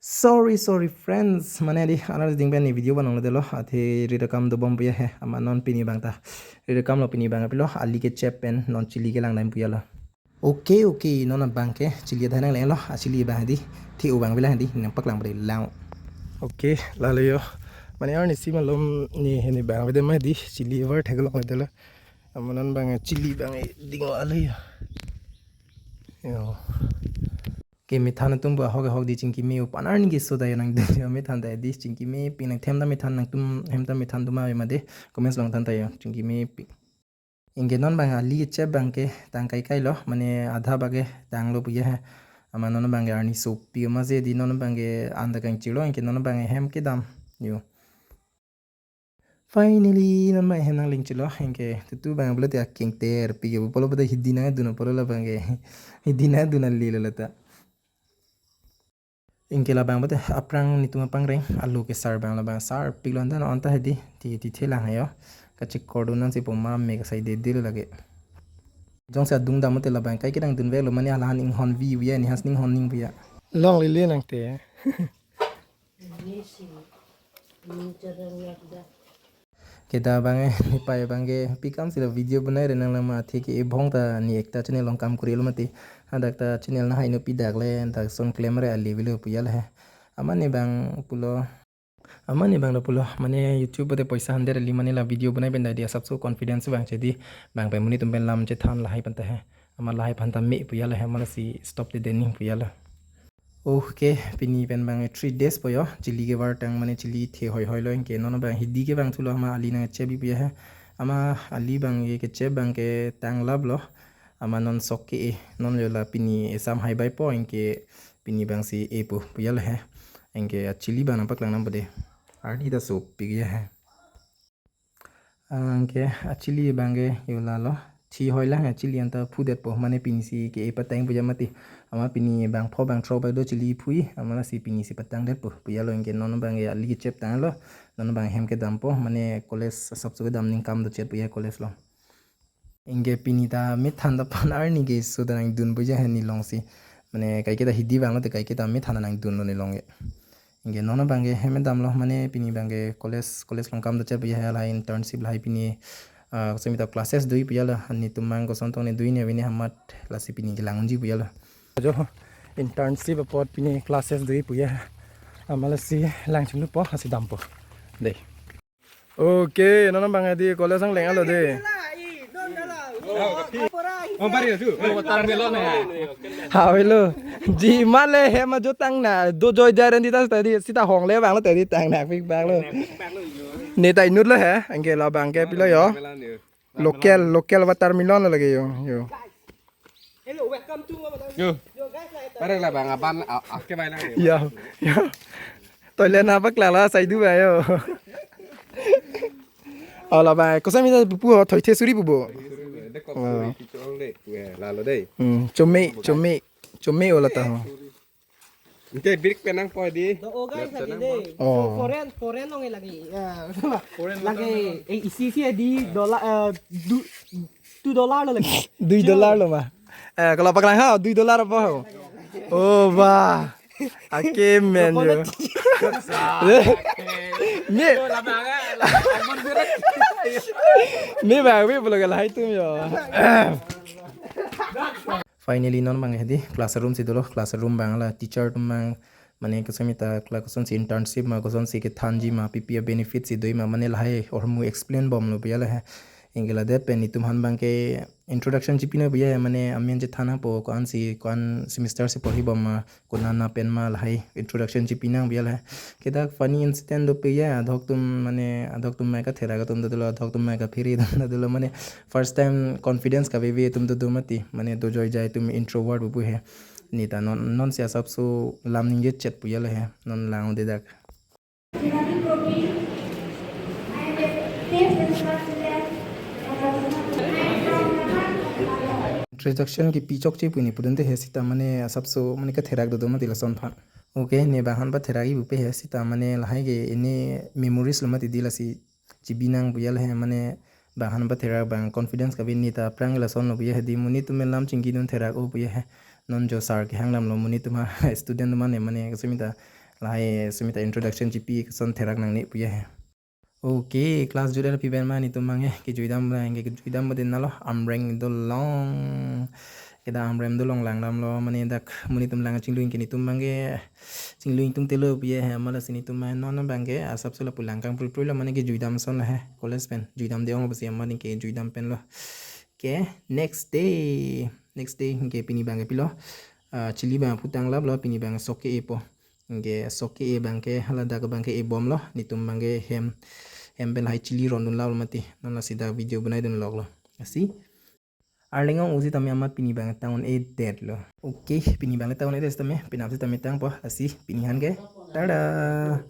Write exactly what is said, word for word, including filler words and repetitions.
Sorry, sorry, friends. Mane di, alar ding pen ne video banong le delo. Athe rir akam dobom puya he. Ama non pini abang ta. Rir akam lo pini abang apilo. Ali kechep pen non chili kelang dam puya lo. Okay, okay. Non abang ke chili adai nanglelo. A chili abang di. Thi abang bilang di. Nangpaklang bre lang. Okay, lalo yo. Mane arnisi malom ne hini abang bede ma di. Chili var theklong le delo. Ama non abang chili abang ding lo, lalo yo. Yo. Ke methan atum pu ahok ahok di chingkime pu panar ni keso ta yo nangdun yo methan ta di chingkimepik nangthem ta methan nangtum hem ta methan atum ave ma de comments along than ta yo chingkimepik. Anke non abang ali kechep abang ke tang kai kai lo mane adha abang ke tanglo puya he. Ama non abang ke arni sopi ma je di non abang ke anta kangchirlo anke non abang ke hem kedam yo. Finally, non abang hem nangling chilo, anke tutu abang pulote akeng terpik yo, pulo pulote hidi nangdun pulo labang ke, hidi nangdun alilo lata. Anke labang pulote aphrang netum apangreng, alo ke sar abang labang sarpiklo anta, anta hedi, ti, ti thelang ayo, kachekor dun nangsi pu ma me kasai dede lage. Jongsi adung dam pulote labang kai kedang dunveklo mane halahan inghon vi puya, ni has inghon ning puya. Longlele nangte. Keta abang ke, ne pai abang ke, pi kam si la video banai re nanglang ma athe ke ebhong ta ne ekta channel along kam kuri lo mati. Hadak ta channel nahai no pi dak le, dak son klem re ali avelo puya le he. Ama ne abang pulo, ama ne abang lo pulo, mane YouTube te poisa hander ali mane la video banai pen dai di asap so confidence abang che di, abang pen monit atum pen lam chethan lahai pen ta he. Ama lahai aphan ta me puya le he, ama lasi stop te dening puya le. Okay, pini pen abang three days po yo, chili kevar tang mane chili the hoi hoi lo anke non abang hidi ke abang thulo ama ali nangchep bi puya he. Ama ali abang ke kechep abang ke tang lap lo. Ama non sok ke e, non yo la pini esam hai bai po anke pini abang si e pu puya le he. Anke a chili abang nangpaklang nang bede. Arni ta sopi ke he. Anke a chili abang ke yo lalo. Thi hoi lang a chili anta phudet po mane pini si ke e patang puya mati. Ama pini abang pho abang thro bai do chili phui. Ama lasi pini si patang det po. Puya lo anke non abang ke ali kechep tanglo. Non abang hem kedam po mane college asap so kedam ning kam do chet puya college lo. Anke pini ta methan ta panar ni keso ta nangdun puya he ne along si. Mane kaiketa hidi abang lo te kaiketa methan ta nangdunlo ne along ke. Anke non abang ke hem damlo mane pini abang ke college college along kam do chet puya he lahai internship lahai pini ah, koson mita classes dui puya lo netum abang koson tong ne dui ne vini hamat lasi pini kelang unji puya lo. Jo internship apot pini classes dui puya. Ama lasi lang chimnu po hasi dam po. Dei. Okay, non abang di college ang leng alo de. Oh, bari tu. Oh, watermelon ya. Hawelo. Ji male hem ajo tang na. Dojoi jaren di tas tadi sita hong le abang lo tadi tang na pik abang lo. Ne ta inut lo he. Anke labang ke pilo yo. Local, local watermelon lo lagi yo. Yo. Hello, welcome to Ramadan. Yo. Yo, guys, like, Parang labang aban a- ake bai lang. Yo. Yo. Toilet na paklang la sai du ba yo. Ala ba, koson mita pupu ho thoi the suri pubo. Dek kok Oh. suri kichong dek. Ya, lalo dei. Hmm, chome, chome, chome ola ta ho. Ante birik penang po di. The ogai sa di de. Oh. Foreign, foreign nong lagi. Ah, lagi eh isi isi di dollar eh du two dollar lo lagi. Dui dollar lo ma. Eh, kalau paklang ha, dui dollar apa ho? Oh, bah. Ake men yo. Me. Me ba, me belum kalah itu yo. Finally non abang hedi classroom si dolo, classroom abang la teacher atum abang mane koson mita kla koson si internship ma koson si kethanji ma pipi a benefit si doi ma mane lahai ahormu explain bomlo puya lahai. Anke ladet pen netum aphan abang ke introduction chipino puya mane amen chethan po ko-an si ko-an semester si porhi bom ma konana pen ma lahai introduction chipi nang puya lahai. Kedak funny incident do puya adhok atum mane adhok atum mai katherak atum do dolo adhok atum mai kaphere atum do dolo mane first time confidence kaveve atum do do mati mane dojoi jai atum introvert pupu he. Neta non non si asap so lam ningje chet puya lahai non lang de dak. Introduction kipi chokche pu ne pudun te he sita mane asap so mane katherak do do mati lason aphan. Okay, ne bang aphan patherak ibu pe he sita mane lahai ke ene memories lo mati di lasi chibi nang puya lahai mane bang aphan patherak bang confidence kabi neta aphrang lason lo puya he di monit atum pen lam chingki dun therak o puya he. Non jo sir kehang lam lo monit atum ha student atum mane mane koson mita Lahai sumita introduction chipi koson therak nangne puya he. Okay, class jut el piben ma netum bang ke kejuidam bang ke kejuidam bodin nalo amreng dolong. Keda amreng dolong langdamlo mane dak monit atum lang chingluin ke netum bang ke chingluin tung telo puya he, amat lasi netum bang non bang ke asap sula pulang kang prui prui lo mane kejuidam ason la he college pen juidam de-ong lo pasi amat ke juidam pen lo. Okay, next day. Next day ke pini bang ke pilo. Ah, chili bang putang lap lo pini bang sok ke-e po. Ke sok ke-e bang ke hala dak bang ke-e bom lo netum bang ke hem hem pen lahai chili rondun lap lo mati. Non lasi dak video banai dun lok lo. Lasi arleng ong-o sitame amat pini bang tang un-edet lo. Okay, pini bang tang un-edet sitame penap sitame tangpo. Lasi pini han ke tada.